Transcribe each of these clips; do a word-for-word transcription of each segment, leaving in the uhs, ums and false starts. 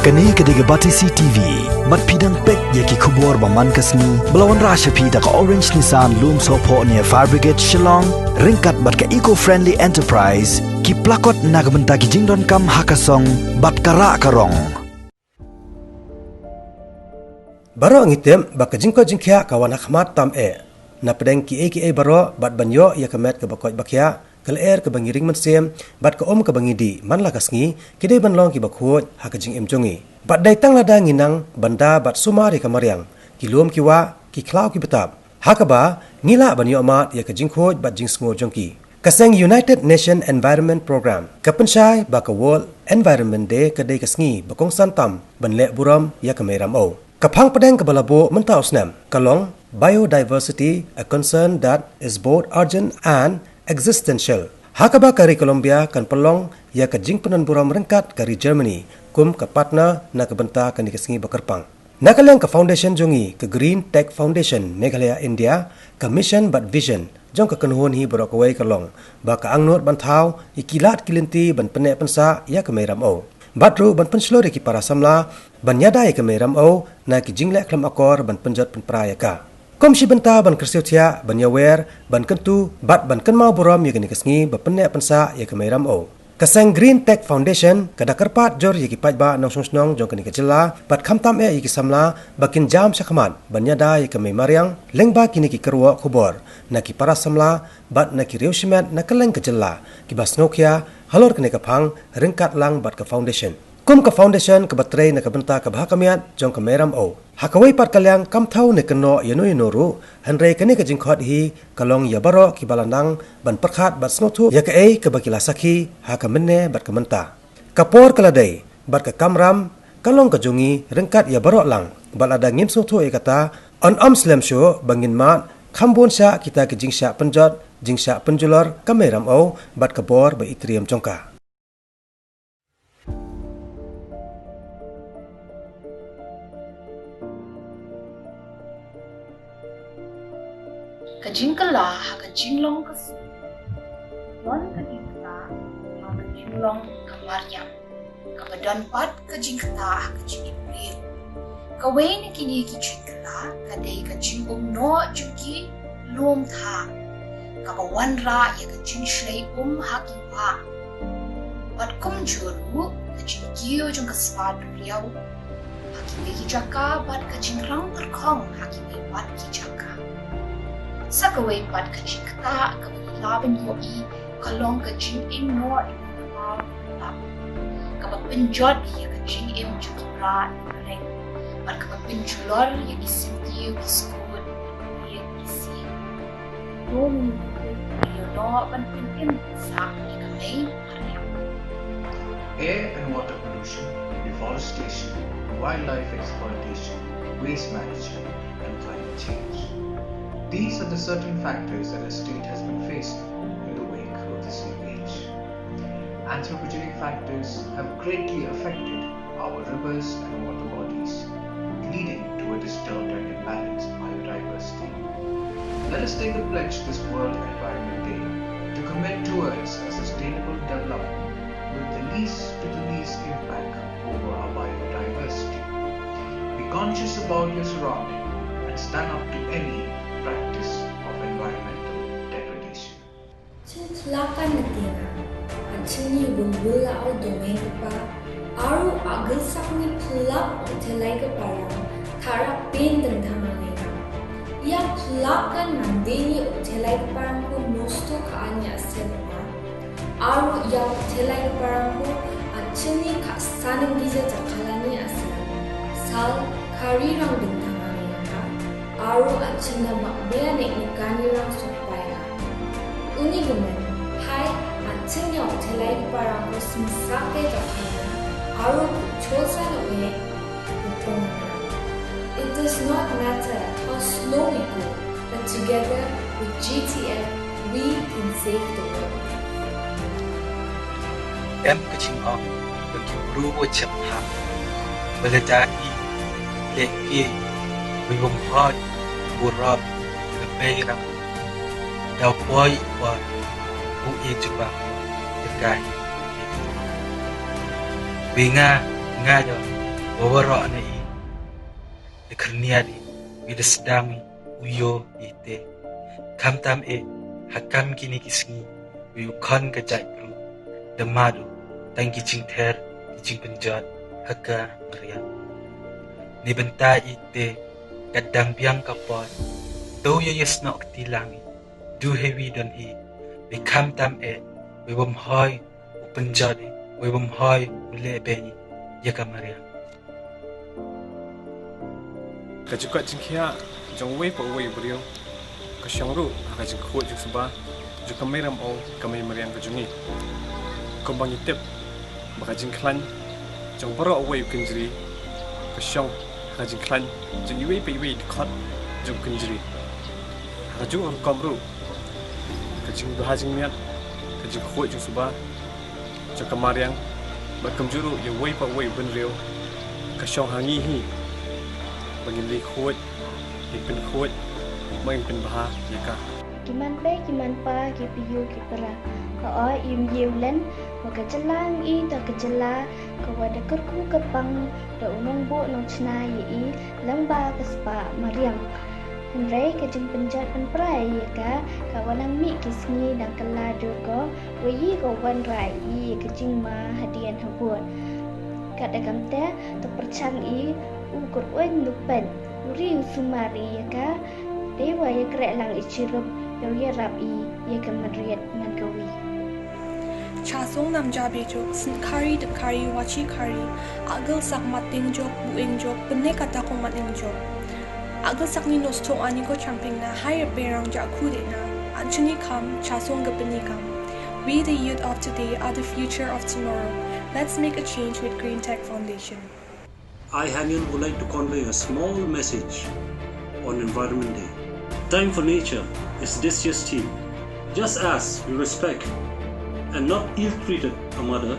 Kane ka dei ka Batesi T V, bad phi dang peit ïa ki khubor ba man ka sngi, ba la wanrah sha phi da ka Orange Nissan Lumsohphoh near Fire Brigade Shillong, ryngkat bad ka Eco Friendly Enterprise, ki plakot na ka bynta ki jingdonkam ha ka song, bad ka rah ka rong. Baroh ngi tip ba ka jingkoit jingkhiah ka wan ha khmat tam eh. Na pdeng kiei kiei baroh bad ban ïoh ïa ka met kaba koit ba khiah, ka lyer kaba ngi ring mynsiem, bad ka um kaba ngi dih man la ka sngi, ki dei ban long kiba khuid ha ka jingim jong ngi. Bad dei tang lada ngi nang ban da bad sumar ïa ka mariang, ki lum ki wah, ki khlaw ki btap, ha kaba ngi lah ban ïoh mad ïa ka jingkhuid bad jingsngew jong ki. Ka seng United Nation Environment Programme ka pynshai ba ka World Environment Day ka dei ka sngi ba kongsan tam ban leh burom ïa ka mei ramew. Ka phang pdeng kaba la buh mynta u snem ka long Biodiversity, a concern that is both urgent and existential, ha kaba ka ri Colombia kan pynlong ïa ka jingpyndonburom ryngkat ka ri Germany kum ka partner na ka bynta kane ka sngi ba kyrpang. Na ka liang ka foundation jong ngi, ka Green Tech Foundation Meghalaya India, ka mission bad vision jong ka kynhun hi baroh kawei ka long ba ka angnud ban thaw ïa ki lad ki lynti ban pynneh pynsah ïa ka mei ramew, bad ruh ban pynshlur ïa ki para samla ban ïada ïa ka mei ramew na ki jingleh khlem akor ban pynjot pynpra ïa ka. Kum shi bynta ban kyrsiew thiah, ban ïawer, ban kyntu bad ban kynmaw burom ïa kane ka sngi ba pynneh pynsah ïa ka mei ramew, ka seng Green Tech Foundation ka da kyrpad jur ïa ki paidbah nongshong shnong jong kane ka jylla bad khamtam eh ïa ki samla ba kin jam shakhmat ban ïada ïa ka mei mariang lyngba kine ki kyrwoh khubor na ki para samla bad na ki riewshimet na kylleng ka jylla kiba sngewkhia halor kane ka phang ryngkat lang bad ka foundation. Kum ka foundation kaba trei na ka bynta ka bha ka miat jong ka mei ramew, ha kawei pat ka liang kam thaw ne kynnoh ïano ïano ruh, hynrei kane ka jingkhot hi ka long ïa baroh kiba la nang ban pyrkhat bad sngewthuh ïa kaei kaba ki la sakhi ha ka mynne bad ka mynta. Ka por ka la dei bad ka kamram ka long ka jong ngi ryngkat ïa baroh lang, bad lada ngim sngewthuh ïa kata, yn ym slem shuh ba ngin mad kham bun shah kita ki jingshah pynjot, jingshah pynjulor ka mei ramew bad ka bor ba itriem jong ka. Ka jingkylla ha ka jinglong ka sur, don ka jingkylla ha ka jinglong ka mariang, kaba don pat ka jingkylla ha ka jingim briew. Kawei na kine ki jingkylla ka dei ka jingum noh jong ki lum thah, kaba wanrah ïa ka jingshlei um ha ki wah. Bad kumjuh ruh ka jingkiew jong ka spah duriaw ha kiwei ki jaka bad ka jingrang tyrkhong ha kiwei pat ki jaka. Sa kawei pat ka jingktah kaba ngi lah ban ïohi ka long ka jingim noh ïa ka khlaw ka lap, kaba pynjot ïa ka jingim jong ki brah ki breng, bad kaba pynjulor ïa ki syntiew ki skut, ïa ki sih. To ngin ïoh noh ban pynim sa ïa ka mei mariang. Air and water pollution, deforestation, wildlife exploitation, waste management, and climate change. These are the certain factors that our state has been facing in the wake of this new age. Anthropogenic factors have greatly affected our rivers and water bodies, leading to a disturbed and imbalanced biodiversity. Let us take a pledge this World Environment Day to commit towards a sustainable development with the least to the least impact over our biodiversity. Be conscious about your surrounding and stand up to any practice of environmental degradation. Chin thlakan na tieng, an chini wulwul la au dongeng pa, aru agil sakni phlak ong thelai ka parang, thara pen dengthang angenga. Ia thlakan nang deni ong thelai ka parang ku nosto ka anya selpa. Aru ia ong thelai ka parang ku, an chini ka sanang gija jakhalani asel. Sal kari rang dengthang angenga. Aru an china mak bia nek ni kani rang sokpai. Uni gumem, hai, an ching yong thelai parang ko sing sake jok hai, aro ko chol sa no me, ko pong na. It does not matter how slow we go, but together with G T F, we can save the world. Em ka ching ong, ka ki bru wa chep ha, ba la da i, le ke, ba yom hoi, bu rob, ka pei rang. Dau poi poi, u e chupa, ka kai. Bi nga, nga do, Ba waroh na i da khyrniat i, i da sdang i, u ïoh i te. Khamtam eh, ha kam kine ki sngi, wei u khon ka jaitbru da mad u tang ki jingther ki jingpynjot ha ka mariang. Ne bynta i te, ka dang biang ka por, to ïa ïasnoh kti lang i, du hewi don hi, wei khamtam eh, wei bym hoi u pynjot i, wei bym hoi u leh beiñ i ïa ka mariang. Ka jingkoit jingkhiah jong uwei pa uwei u briew ka shong ruh ha ka jingkhuid jingsuba jong ka mei Ramoh, ka mei mariang ka jong ngi. Kumba ngi tip ba ka jingkhlaiñ jong baroh uwei u kynjri ka shong ha ka jingkhlaiñ jong iwei pa iwei i dkhot jong u kynjri. Ha kajuh ka rukom ruh, ka jingbha jingmiat, ka jingkhuid jingsuba jong ka mariang bad kumjuh ruh ïa uwei pa uwei u bynriew ka shong ha ngi hi, ba ngin leit khuid, ngin pynkhuid bad ngin pynbha ïa ka. Ki man pei ki man pa, ki paiu ki para, ka oi im ïew len, wa ka jylla ngi ta ka jylla ka wa da kyrkhu kyrpang da u nongbuh nongchna ïa i lyngba ka spah mariang. Hynrei ka jingpynjot pynpra ïa ka, ka wa nang mih ki sngi dang kylla dur ko, wa i ko wanrah ïa ka jingma hadien habud. Kat da kam te, to pyrshang i u kyrwoh nu pen, u ri u sumar ïa ka, te wa ïa kreh lang i chirup, ïa u ïarap i ïa ka mynried man ka wi. Chasong nam jabe jok, sin kari, de kari, wachi kari, agel sak mating jok, buing jok, pene kata ko mating jok. Agel sak ni nos to ani ko champing na, hai perang jak kude na, anchini kam, chasong gepeni kam. We the youth of today are the future of tomorrow. Let's make a change with Green Tech Foundation. I, Haniel, would like to convey a small message on Environment Day. Time for nature is this year's theme. Just as we respect and not ill-treated a mother,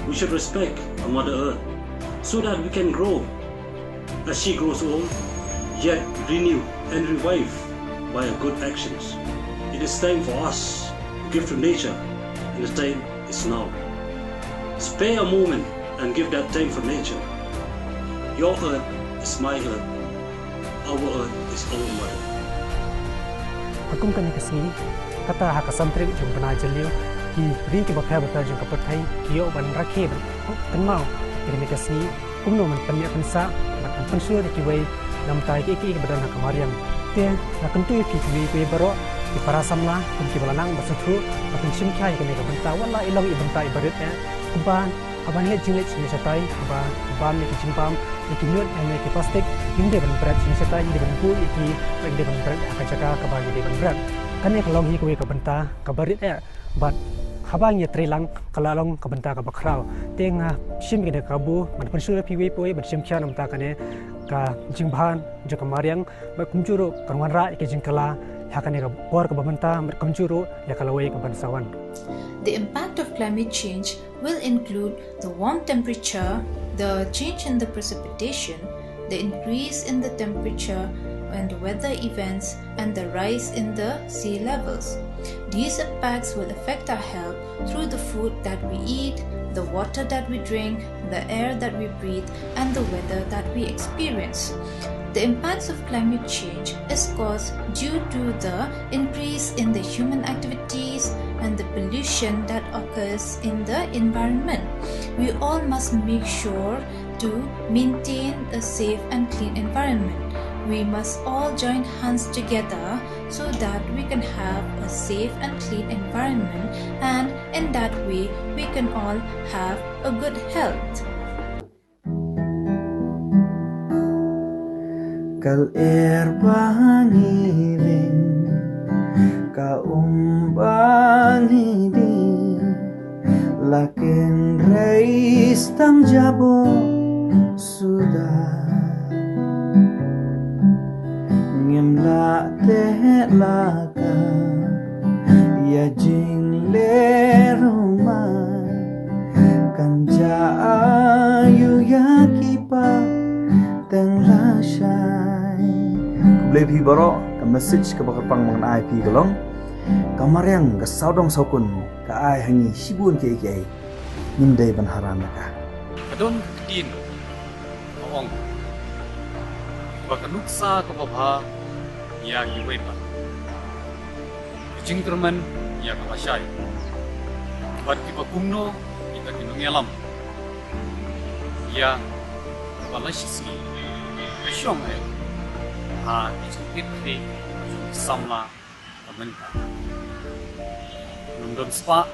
we should respect a Mother Earth so that we can grow as she grows old, yet renew and revive by our good actions. It is time for us to give to nature, and the time is now. Spare a moment and give that time for nature. Your earth is my earth. Our earth is our mother. Ha kum kane ka sngi, kata ha ka san tarik jong u bnai Jylliew, ki ri kiba pher bapher jong ka pyrthei ki ïoh ban rakhe ban kynmaw ïa kane ka sngi, kumno ban pynïap pynsah bad ban pynshlur ïa kiwei na bynta kiei kiei kiba don ha ka mariang. Te nga kyntu ïa phi kiwei kiwei baroh ki para samla kum kiba la nang ba sngewthuh ba kin shim khia ïa kane ka bynta, wat la i long i bynta iba rit eh, kumba haba ngi leit jingleit sha shatai, haba bam ïa ki jingbam, ïa ki ñiut, ïa ki plastik, ngim dei ban bret sha shatai, ngim dei ban buh ïa ki, ngim dei ban bret ha ka jaka kaba ngim dei ban bret. Kane ka long hi kawei ka bynta kaba rit eh. Bad haba ngi ïatrei lang ka la long ka bynta kaba khraw. Te nga shim kane ka kabu ban pynshlur ïa phi uwei pa uwei ban shim khia na bynta kane ka jingbha jong ka mariang, bad kumjuh ruh kan wanrah ïa ka jingkylla ha kane ka por kaba mynta, bad kumjuh ruh ïa ka lawei kaban sa wan. The impact of climate change will include the warm temperature, the change in the precipitation, the increase in the temperature and weather events, and the rise in the sea levels. These impacts will affect our health through the food that we eat, the water that we drink, the air that we breathe, and the weather that we experience. The impacts of climate change is caused due to the increase in the human activities and the pollution that occurs in the environment. We all must make sure to maintain a safe and clean environment. We must all join hands together so that we can have a safe and clean environment, and in that way, we can all have a good health. Ka lyer ba ngi ring, ka um ba ngi die, la kynrei stam jabo suda. Ngim lah teh la ka ïa jingleh rumai, kan jia aïu ïa ki pateng lashai. Khublei phi baroh, ka message kaba kyrpang ba ngan ai phi ka long, ka mariang ka sawdong sawkun ka ai ha ngi shibun kiei kiei. Ngim dei ban haram ïa ka. Ka don ka ktien Ong ba ka nuksa kaba bha ïa kiwei pat, ka jingkyrmen ïa ka lashai, bad kiba kumno kita ki nongïalam ïa kaba la shisngi ka shong eh ha ki jingkit khlieh ka jong ki samla ka mynta. Ym don spah,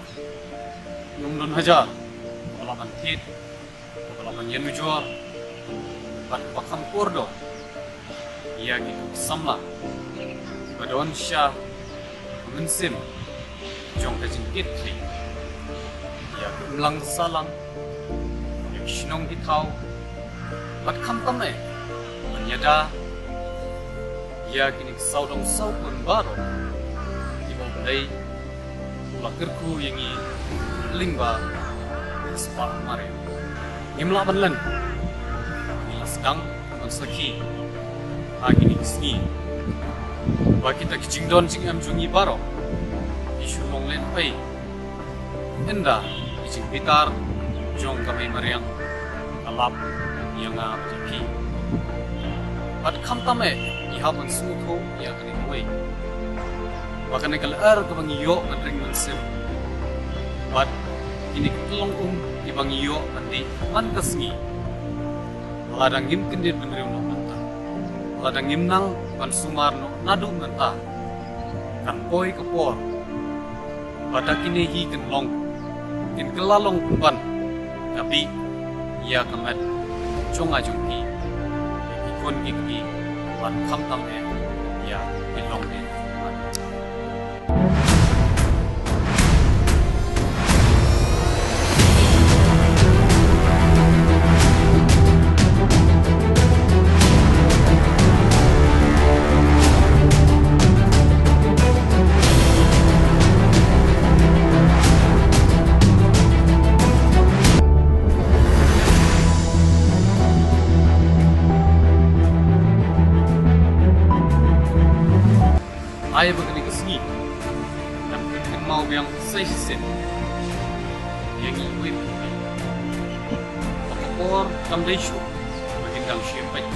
ym don hajar kaba lah ban thied, kaba lah ban ïanujor bad kaba kham kordor ïa kito ki samla kiba don sha ka mynsiem jong ka jingkit khlieh ïa ka imlang sahlang, ïa ki shnong ki thaw, bad khamtam eh ban ïada ïa kine ki sawdong sawkun baroh kiba U Blei u la kyrkhu ïa ngi lyngba ka spah mariang. Ngim lah ban len, ngi la sdang ban sakhi ha kine ki sngi ba kita ki jingdon jingem jong ngi baroh ki shu long lehnohei, ynda ki jingbitar jong ka mei mariang ka lap ïa nga bad ïa phi. Bad khamtam eh ngi hap ban sngewthuh ïa kane kawei, ba kane ka lyer kaba ngi ïoh ban ring mynsiem bad kine ki tyllong um kiba ngi ïoh ban dih man ka sngi, lada ngim kyndit bynriew noh mynta, lada ngim nang ban sumar noh naduh mynta, kan poi ka por ba da kine hi kin long, kin kylla long pynban ka bih ïa ka met jong nga jong phi, ïa ki khun ki kti, bad khamtam eh ïa ki longdien. Ai ba kane ka sngi kan pynkynmaw biang sa shisien ïa ngi iwei pa iwei ba ka por kam dei shuh ba ngin dang shim peit.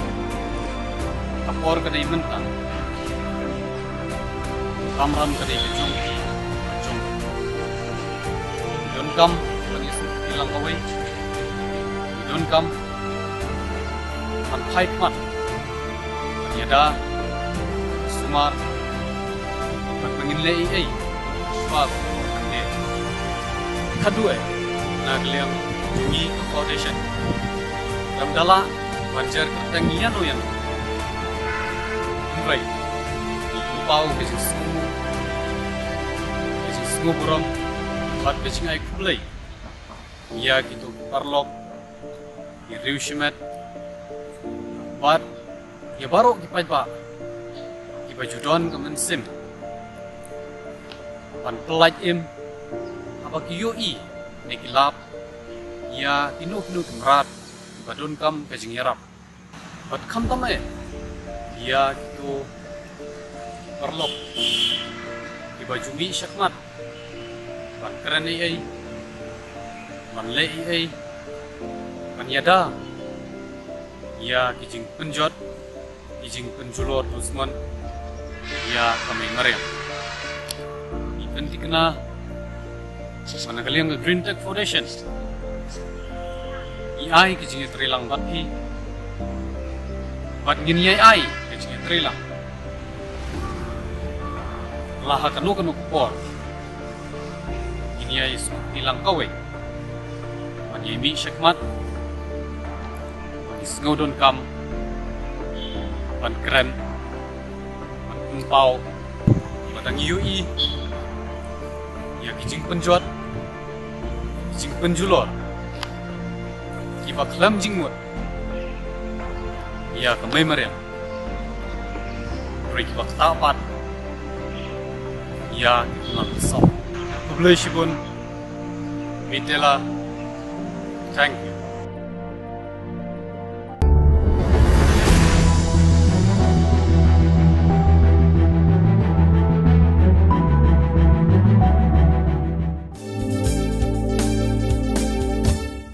Ka por ka dei mynta. Ka kamram ka dei ka jong, ka jong. Ngi donkam ban ïasuk ilang kawei. Ngi donkam ban phai khmat, ban ïada, sumar, bad ba ngin leh ei ei shuwa ba ka por kan dei. Khatduh eh, na ka liang jong ngi ka foundation, lem da lah ban jer kyrteng ïano ïano. Hynrei ngi pynpaw ka jingsngew, ka jingsngewburom bad ka jingai khublei ïa kito ki paralok, ki riew shimet, bad ïa baroh ki paidbah kiba ju don ka mynsiem ban pyllait im haba ki ïohi ne ki lap ïa kino kino ki mrad kiba donkam ka jingïarap. Bad khamtam eh ïa kito paralok kiba ju mih shakhmat ban kren ei ei, ban leh ei ei, ban ïada ïa ki jingpynjot, ki jingpynjulor dusmon ïa ka mei mariang. Ngi pynthikna ba na ka liang ka Green Tech Foundation ngi ai ka jingïatreilang bad phi, bad ngin ïai ai ka jingïatreilang la ha kano kano ka por. Ngin ïai sngewtreilang kawei ban ïai mih shakhmat, ban ïai sngewdonkam, ban kren, ban pynpaw ba dang ïohi ïa ki jingpynjot, ki jingpynjulor kiba khlem jingmut ïa ka mei mariang. Hynrei kiba ktah pat ïa ki khynnah ki sap. Khublei shibun. Mitela. Thank you.